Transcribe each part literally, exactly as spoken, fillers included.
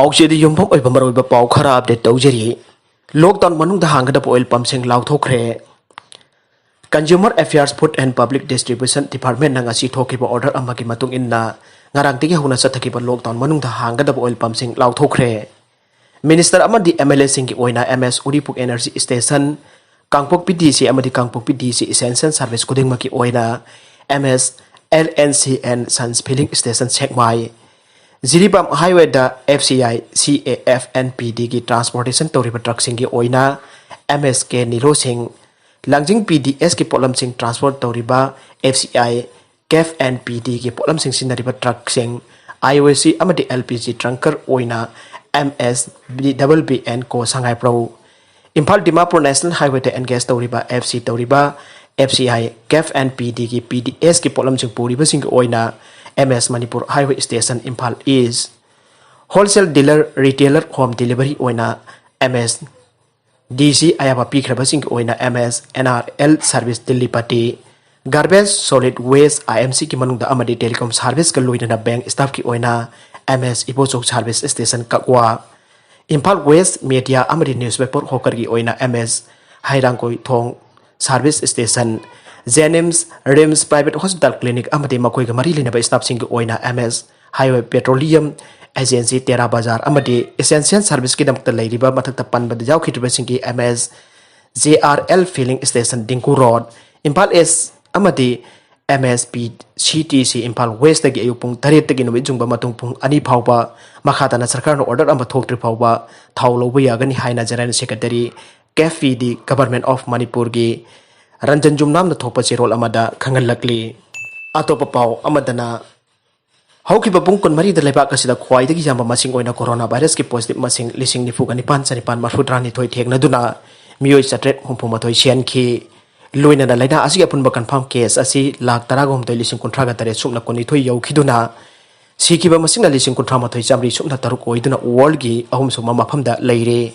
ꯍꯧꯖꯤꯛꯇꯤ ꯌꯨꯝꯐꯝ ꯑꯣꯏꯕ ꯃꯔꯨꯑꯣꯏꯕ ꯄꯥꯎ ꯈꯔ ꯑꯞꯗꯦꯠ ꯇꯧꯖꯔꯤ꯫ ꯂꯣꯛꯗꯥꯎꯟ ꯃꯅꯨꯡꯗ ꯍꯥꯡꯒꯗꯕ ꯑꯣꯏꯜ ꯄꯝꯁꯤꯡ ꯂꯥꯎꯊꯣꯛꯈ꯭ꯔꯦ꯫ Consumer Affairs, Food and Public Distribution Departmentꯅ ꯉꯁꯤ ꯊꯣꯛꯈꯤꯕ ꯑꯣꯔꯗꯔ ꯑꯃꯒꯤ ꯃꯇꯨꯡ ꯏꯟꯅ, ꯉꯔꯥꯡꯗꯒꯤ ꯍꯧꯅ ꯆꯠꯊꯈꯤꯕ ꯂꯣꯛꯗꯥꯎꯟ ꯃꯅꯨꯡꯗ ꯍꯥꯡꯒꯗꯕ ꯑꯣꯏꯜ ꯄꯝꯁꯤꯡ ꯂꯥꯎꯊꯣꯛꯈ꯭ꯔꯦ꯫ ꯃꯤꯅꯤꯁꯇꯔ ꯑꯃꯗꯤ ꯑꯦꯝ ꯑꯦꯜ ꯑꯦꯁꯤꯡꯒꯤ ꯑꯣꯏꯅ M S Uripok energy station, Kangpokpi D C ꯑꯃꯗꯤ Kangpokpi D C essential service ꯈꯨꯗꯤꯡꯃꯛꯀꯤ ꯑꯣꯏꯅ M S L N C N sons filling station ꯁꯦꯛꯃꯥꯏ, ꯖꯤꯔꯤꯕꯥꯝ ꯍꯥꯏꯋꯦꯗ F C I C A F and P ꯗꯤꯒꯤ ꯇ꯭ꯔꯥꯟꯁꯄꯣꯔꯇꯦꯁꯟ ꯇꯧꯔꯤꯕ ꯇ꯭ꯔꯛꯁꯤꯡꯒꯤ ꯑꯣꯏꯅ ꯑꯦꯝ ꯑꯦꯁ ꯀꯦ ꯅꯤꯂꯣ ꯁꯤꯡ, ꯂꯥꯡꯖꯤꯡ ꯄꯤ ꯗꯤ ꯑꯦꯁꯀꯤ ꯄꯣꯠꯂꯝꯁꯤꯡ ꯇ꯭ꯔꯥꯟꯁꯄꯣꯔꯠ ꯇꯧꯔꯤꯕ F C I cafe and P ꯗꯤꯒꯤ ꯄꯣꯠꯂꯝꯁꯤꯡ ꯁꯤꯖꯤꯟꯅꯔꯤꯕ ꯇ꯭ꯔꯛꯁꯤꯡ, ꯑꯥꯏ ꯑꯣ ꯁꯤ ꯑꯃꯗꯤ ꯑꯦꯜ ꯄꯤ ꯖꯤ ꯇ꯭ꯔꯪꯀꯔ ꯑꯣꯏꯅ M S B double B N ꯀꯣ ꯁꯉꯥꯏꯄ꯭ꯔꯧ, ꯏꯝꯐꯥꯜ ꯗꯤꯃꯥꯄꯨꯔ ꯅꯦꯁꯅꯦꯜ ꯍꯥꯏꯋꯦꯗ ꯑꯦꯟꯒꯦꯖ ꯇꯧꯔꯤꯕ ꯑꯦꯐ ꯁꯤ ꯇꯧꯔꯤꯕ F C I cafe and P ꯗꯤꯒꯤ ꯄꯤ ꯗꯤ ꯑꯦꯁꯀꯤ ꯄꯣꯠꯂꯝꯁꯤꯡ ꯄꯨꯔꯤꯕꯁꯤꯡꯒꯤ ꯑꯣꯏꯅ M S Manipur highway station Imphal east, wholesale dealer retailer home delivery ꯑꯣꯏꯅ ꯑꯦꯝ ꯑꯦꯁ ꯗꯤ ꯁꯤ ꯑꯌꯥꯕ ꯄꯤꯈ꯭ꯔꯕꯁꯤꯡꯒꯤ ꯑꯣꯏꯅ M S N R L service Dillipati, garbage solid waste I M ꯁꯤꯒꯤ ꯃꯅꯨꯡꯗ ꯑꯃꯗꯤ ꯇꯦꯂꯤꯀꯣꯝ ꯁꯥꯔꯚꯤꯁꯀ ꯂꯣꯏꯅꯅ ꯕꯦꯡꯛ ꯁ꯭ꯇꯥꯐꯀꯤ ꯑꯣꯏꯅ M S Ibochou service station Kakwa, Imphal west media ꯑꯃꯗꯤ ꯅ꯭ꯌꯨꯁꯄꯦꯄꯔ ꯍꯣꯀꯔꯒꯤ ꯑꯣꯏꯅ M S Heirangoithong service station, JNIMS, RIMS private hospital clinic ꯑꯃꯗꯤ ꯃꯈꯣꯏꯒ ꯃꯔꯤ ꯂꯩꯅꯕ ꯁ꯭ꯇꯥꯐꯁꯤꯡꯒꯤ ꯑꯣꯏꯅ M S highway petroleum agency Tera Bazar ꯑꯃꯗꯤ ꯏꯁꯦꯟꯁꯤꯌꯦꯜ ꯁꯥꯔꯚꯤꯁꯀꯤꯗꯃꯛꯇ ꯂꯩꯔꯤꯕ ꯃꯊꯛꯇ ꯄꯟꯕꯗ ꯌꯥꯎꯈꯤꯗ꯭ꯔꯤꯕꯁꯤꯡꯒꯤ M S J R L filling station Dingku road, Imphal east ꯑꯃꯗꯤ M S P C T C Imphal ꯋꯦꯁꯇꯒꯤ ꯑꯌꯨꯛ ꯄꯨꯡ ꯇꯔꯦꯠꯇꯒꯤ ꯅꯨꯃꯤꯠ ꯌꯨꯡꯕ ꯃꯇꯨꯡ ꯄꯨꯡ ꯑꯅꯤ ꯐꯥꯎꯕ ꯃꯈꯥ ꯇꯥꯅ ꯁꯔꯀꯥꯔꯅ ꯑꯣꯔꯗꯔ ꯑꯃ ꯊꯣꯛꯇ꯭ꯔꯤ ꯐꯥꯎꯕ ꯊꯥꯎ ꯂꯧꯕ ꯌꯥꯒꯅꯤ ꯍꯥꯏꯅ general secretary cafe P D government of ꯃꯅꯤꯄꯨꯔꯒꯤ ꯔꯟꯖꯟ ꯖꯨꯝꯅꯥꯝꯅ ꯊꯣꯛꯄ ꯆꯦꯔꯣꯜ ꯑꯃꯗ ꯈꯪꯍꯜꯂꯛꯂꯤ꯫ ꯑꯇꯣꯞꯄ ꯄꯥꯎ ꯑꯃꯗꯅ, ꯍꯧꯈꯤꯕ ꯄꯨꯡ ꯀꯨꯟꯃꯔꯤꯗ ꯂꯩꯕꯥꯛ ꯑꯁꯤꯗ ꯈ꯭ꯋꯥꯏꯗꯒꯤ ꯌꯥꯝꯕ ꯃꯁꯤꯡ ꯑꯣꯏꯅ ꯀꯣꯔꯣꯅꯥ ꯚꯥꯏꯔꯁꯀꯤ ꯄꯣꯖꯤꯇꯤꯚ ꯃꯁꯤꯡ ꯂꯤꯁꯤꯡ ꯅꯤꯐꯨꯒ ꯅꯤꯄꯥꯟ ꯆꯅꯤꯄꯥꯟ ꯃꯔꯤꯐꯨꯇꯔꯥꯅꯤꯊꯣꯏ ꯊꯦꯡꯅꯗꯨꯅ ꯃꯤꯑꯣꯏ ꯆꯥꯇ꯭ꯔꯦꯠ ꯍꯨꯝꯐꯨ ꯃꯥꯊꯣꯏ ꯁꯤꯍꯟꯈꯤ꯫ ꯂꯣꯏꯅꯅ ꯂꯥꯏꯅꯥ ꯑꯁꯤꯒꯤ ꯑꯄꯨꯟꯕ ꯀꯟꯐꯥꯔꯝ ꯀꯦꯁ ꯑꯁꯤ ꯂꯥꯈ ꯇꯔꯥꯒ ꯍꯨꯝꯗꯣꯏ ꯂꯤꯁꯤꯡ ꯀꯨꯟꯊ꯭ꯔꯥꯒ ꯇꯔꯦꯠ ꯁꯨꯞꯅ ꯀꯨꯟꯅꯤꯊꯣꯏ ꯌꯧꯈꯤꯗꯨꯅ, ꯁꯤꯈꯤꯕ ꯃꯁꯤꯡꯅ ꯂꯤꯁꯤꯡ ꯀꯨꯟꯊ꯭ꯔꯥ ꯃꯥꯊꯣꯏ ꯆꯥꯃꯔꯤ ꯁꯨꯞꯅ ꯇꯔꯨꯛ ꯑꯣꯏꯗꯨꯅ ꯋꯥꯔꯜꯒꯤ ꯑꯍꯨꯝꯁꯨꯕ ꯃꯐꯝꯗ ꯂꯩꯔꯦ꯫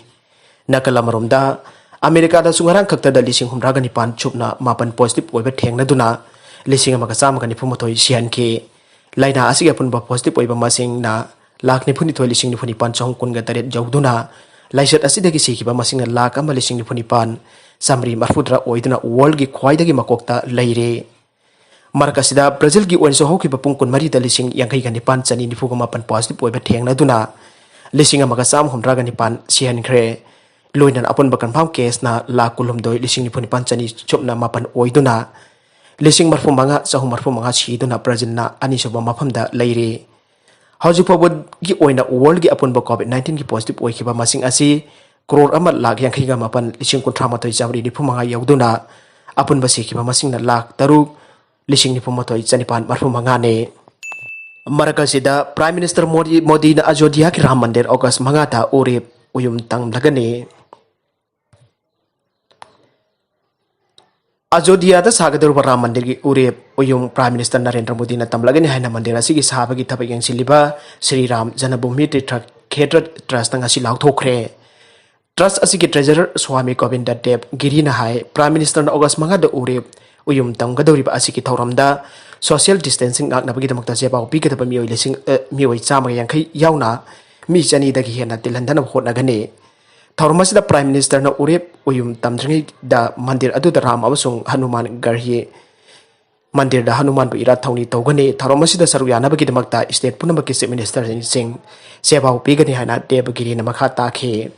ꯅꯥꯀꯜ ꯑꯃꯔꯣꯝꯗ, ꯑꯃꯦꯔꯤꯀꯥꯗꯁꯨ ꯉꯔꯥꯡ ꯈꯛꯇꯗ ꯂꯤꯁꯤꯡ ꯍꯨꯝꯗ꯭ꯔꯥꯒ ꯅꯤꯄꯥꯟ ꯁꯨꯞꯅ ꯃꯥꯄꯟ ꯄꯣꯖꯤꯇꯤꯚ ꯑꯣꯏꯕ ꯊꯦꯡꯅꯗꯨꯅ ꯂꯤꯁꯤꯡ ꯑꯃꯒ ꯆꯥꯝꯃꯒ ꯅꯤꯐꯨ ꯃꯥꯊꯣꯏ ꯁꯤꯍꯟꯈꯤ꯫ ꯂꯥꯏꯅꯥ ꯑꯁꯤꯒꯤ ꯑꯄꯨꯟꯕ ꯄꯣꯖꯤꯇꯤꯚ ꯑꯣꯏꯕ ꯃꯁꯤꯡꯅ ꯂꯥꯈ ꯅꯤꯐꯨꯅꯤꯊꯣꯏ ꯂꯤꯁꯤꯡ ꯅꯤꯐꯨ ꯅꯤꯄꯥꯟ ꯆꯍꯨꯝ ꯀꯨꯟꯒ ꯇꯔꯦꯠ ꯌꯧꯗꯨꯅ, ꯂꯥꯏꯆꯠ ꯑꯁꯤꯗꯒꯤ ꯁꯤꯈꯤꯕ ꯃꯁꯤꯡꯅ ꯂꯥꯈ ꯑꯃ ꯂꯤꯁꯤꯡ ꯅꯤꯐꯨ ꯅꯤꯄꯥꯟ ꯆꯥꯃꯔꯤ ꯃꯔꯐꯨꯇꯔꯥ ꯑꯣꯏꯗꯨꯅ worldꯒꯤ ꯈ꯭ꯋꯥꯏꯗꯒꯤ ꯃꯀꯣꯛꯇ ꯂꯩꯔꯦ꯫ ꯃꯔꯛ ꯑꯁꯤꯗ ꯕ꯭ꯔꯥꯖꯤꯜꯒꯤ ꯑꯣꯏꯅꯁꯨ ꯍꯧꯈꯤꯕ ꯄꯨꯡ ꯀꯨꯟꯃꯔꯤꯗ ꯂꯤꯁꯤꯡ ꯌꯥꯡꯈꯩꯒ ꯅꯤꯄꯥꯟ ꯆꯅꯤ ꯅꯤꯐꯨꯒ ꯃꯥꯄꯟ positive ꯑꯣꯏꯕ ꯊꯦꯡꯅꯗꯨꯅ, ꯂꯤꯁꯤꯡ ꯑꯃꯒ ꯆꯥꯝꯃ ꯍꯨꯝꯗ꯭ꯔꯥꯒ ꯅꯤꯄꯥꯟ ꯁꯤꯍꯟꯈ꯭ꯔꯦ꯫ ꯂꯣꯏꯅꯅ ꯑꯄꯨꯟꯕ confirm caseꯅ ꯂꯥꯈ ꯀꯨꯟꯍꯨꯝꯗꯣꯏ ꯂꯤꯁꯤꯡ ꯅꯤꯐꯨ ꯅꯤꯄꯥꯟ ꯆꯅꯤ ꯁꯨꯞꯅ ꯃꯥꯄꯟ ꯑꯣꯏꯗꯨꯅ, ꯂꯤꯁꯤꯡ ꯃꯔꯐꯨ ꯃꯉꯥ ꯆꯍꯨꯝ ꯃꯔꯐꯨ ꯃꯉꯥ ꯁꯤꯗꯨꯅ ꯕ꯭ꯔꯥꯖꯤꯜꯅ ꯑꯅꯤꯁꯨꯕ ꯃꯐꯝꯗ ꯂꯩꯔꯤ꯫ ꯍꯧꯖꯤꯛ ꯐꯥꯎꯕꯒꯤ ꯑꯣꯏꯅ worldꯒꯤ ꯑꯄꯨꯟꯕ COVID nineteenꯒꯤ positive ꯑꯣꯏꯈꯤꯕ ꯃꯁꯤꯡ ꯑꯁꯤ ꯀ꯭ꯔꯣꯔ ꯑꯃ ꯂꯥꯈ ꯌꯥꯡꯈꯩꯒ ꯃꯥꯄꯟ ꯂꯤꯁꯤꯡ ꯀꯨꯟꯊ꯭ꯔꯥ ꯃꯥꯊꯣꯏ ꯆꯥꯃꯔꯤ ꯅꯤꯐꯨ ꯃꯉꯥ ꯌꯧꯗꯨꯅ, ꯑꯄꯨꯟꯕ ꯁꯤꯈꯤꯕ ꯃꯁꯤꯡꯅ ꯂꯥꯈ ꯇꯔꯨꯛ ꯂꯤꯁꯤꯡ ꯅꯤꯐꯨ ꯃꯥꯊꯣꯏ ꯆꯅꯤꯄꯥꯟ ꯃꯔꯐꯨ ꯃꯉꯥꯅꯤ꯫ ꯃꯔꯛ ꯑꯁꯤꯗ Prime Minister ꯃꯣꯗꯤ, ꯃꯣꯗꯤꯅ ꯑꯌꯣꯙ꯭ꯌꯥꯒꯤ ꯔꯥꯝ ꯃꯟꯗꯤꯔ ꯑꯣꯒꯁ ꯃꯉꯥꯗ ꯎꯔꯤꯞ ꯎꯌꯨꯝ ꯇꯝꯂꯒꯅꯤ꯫ ꯑꯌꯣꯙ꯭ꯌꯥꯗ ꯁꯥꯒꯗꯧꯔꯤꯕ ꯔꯥꯝ ꯃꯟꯗꯤꯔꯒꯤ ꯎꯔꯤꯞ ꯎꯌꯨꯝ Prime Minister ꯅꯔꯦꯟꯗ꯭ꯔ ꯃꯣꯗꯤꯅ ꯇꯝꯂꯒꯅꯤ ꯍꯥꯏꯅ ꯃꯟꯗꯤꯔ ꯑꯁꯤꯒꯤ ꯁꯥꯕꯒꯤ ꯊꯕꯛ ꯌꯦꯡꯁꯤꯜꯂꯤꯕ ꯁ꯭ꯔꯤ ꯔꯥꯝ ꯖꯅꯃꯚꯨꯃꯤ ꯇꯤꯔꯊ ꯈꯦꯇ꯭ꯔ ꯇ꯭ꯔꯁꯇ ꯉꯁꯤ ꯂꯥꯎꯊꯣꯛꯈ꯭ꯔꯦ꯫ ꯇ꯭ꯔꯁ ꯑꯁꯤꯒꯤ ꯇ꯭ꯔꯦꯖꯔꯔ ꯁ꯭ꯋꯥꯃꯤ ꯒꯣꯕꯤꯟꯗ ꯗꯦꯕ ꯒꯤꯔꯤꯅ ꯍꯥꯏ, Prime Ministerꯅ ꯑꯣꯒꯁ ꯃꯉꯥꯗ ꯎꯔꯤꯞ ꯎꯌꯨꯝ ꯇꯝꯒꯗꯧꯔꯤꯕ ꯑꯁꯤꯒꯤ ꯊꯧꯔꯝꯗ social distancing ꯉꯥꯛꯅꯕꯒꯤꯗꯃꯛꯇ ꯆꯦꯄꯥꯎ ꯄꯤꯒꯗꯕ ꯃꯤꯑꯣꯏ ꯂꯤꯁꯤꯡ, ꯑ, ꯃꯤꯑꯣꯏ ꯆꯥꯝꯃꯒ ꯌꯥꯡꯈꯩ ꯌꯥꯎꯅ ꯃꯤ ꯆꯅꯤꯗꯒꯤ ꯍꯦꯟꯅ ꯇꯤꯜꯍꯟꯗꯅꯕ ꯍꯣꯠꯅꯒꯅꯤ꯫ ꯊꯧꯔꯝ ꯑꯁꯤꯗ Prime Ministerꯅ ꯎꯔꯤꯞ ꯎꯌꯨꯝ ꯇꯝꯗ꯭ꯔꯤꯉꯩꯗ ꯃꯟꯗꯤꯔ ꯑꯗꯨꯗ ꯔꯥꯝ ꯑꯃꯁꯨꯡ ꯍꯅꯨꯃꯥꯟ ꯒꯔꯍꯤ ꯃꯟꯗꯤꯔꯗ ꯍꯅꯨꯃꯥꯟꯕꯨ ꯏꯔꯥꯠ ꯊꯧꯅꯤ ꯇꯧꯒꯅꯤ꯫ ꯊꯧꯔꯝ ꯑꯁꯤꯗ ꯁꯔꯨꯛ ꯌꯥꯅꯕꯒꯤꯗꯃꯛꯇ state ꯄꯨꯝꯅꯃꯛꯀꯤ Chief Ministerꯁꯤꯡ ꯁꯦꯕꯥ ꯄꯤꯒꯅꯤ ꯍꯥꯏꯅ ꯗꯦꯕꯒꯤꯔꯤꯅ ꯃꯈꯥ ꯇꯥꯈꯤ꯫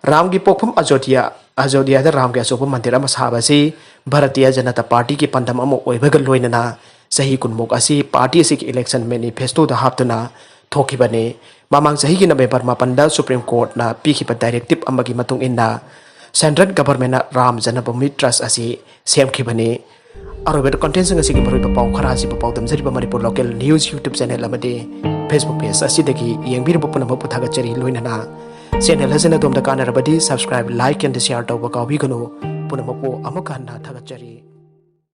ꯔꯥꯝꯒꯤ ꯄꯣꯛꯐꯝ ꯑꯌꯣꯙ꯭ꯌꯥ, ꯑꯌꯣꯙ꯭ꯌꯥꯗ ꯔꯥꯝꯒꯤ ꯑꯆꯧꯕ ꯃꯟꯗꯤꯔ ꯑꯃ ꯁꯥꯕ ꯑꯁꯤ ꯚꯥꯔꯇꯤꯌ ꯖꯅꯇꯥ ꯄꯥꯔꯇꯤꯒꯤ ꯄꯥꯟꯗꯝ ꯑꯃ ꯑꯣꯏꯕꯒ ꯂꯣꯏꯅꯅ ꯆꯍꯤ ꯀꯨꯟꯃꯨꯛ ꯑꯁꯤ ꯄꯥꯔꯇꯤ ꯑꯁꯤꯒꯤ election manifestoꯗ ꯍꯥꯞꯇꯨꯅ ꯊꯣꯛꯈꯤꯕꯅꯤ꯫ ꯃꯃꯥꯡ ꯆꯍꯤꯒꯤ ꯅꯕꯦꯝꯕꯔ ꯃꯥꯄꯟꯗ Supreme Courtꯅ ꯄꯤꯈꯤꯕ directive ꯑꯃꯒꯤ ꯃꯇꯨꯡ ꯏꯟꯅ central governmentꯅ ꯔꯥꯝ ꯖꯅꯃꯚꯨꯃꯤ ꯇ꯭ꯔꯁ ꯑꯁꯤ ꯁꯦꯝꯈꯤꯕꯅꯤ꯫ ꯑꯔꯣꯏꯕꯗ contentꯁꯤꯡ ꯑꯁꯤꯒꯤ ꯃꯔꯨꯑꯣꯏꯕ ꯄꯥꯎ ꯈꯔ ꯑꯁꯤꯕꯨ ꯄꯥꯎꯗꯝꯖꯔꯤꯕ Manipur Local News YouTube channel ꯑꯃꯗꯤ Facebook page ꯑꯁꯤꯗꯒꯤ ꯌꯦꯡꯕꯤꯔꯤꯕ ꯄꯨꯝꯅꯃꯛꯄꯨ ꯊꯥꯒꯠꯆꯔꯤ꯫ ꯂꯣꯏꯅꯅ channel ꯑꯁꯤꯅ ꯑꯗꯣꯝꯗ ꯀꯥꯟꯅꯔꯕꯗꯤ subscribe, like and share ꯇꯧꯕ ꯀꯥꯎꯕꯤꯒꯅꯨ꯫ ꯄꯨꯝꯅꯃꯛꯄꯨ ꯑꯃꯨꯛ ꯍꯟꯅ ꯊꯥꯒꯠꯆꯔꯤ꯫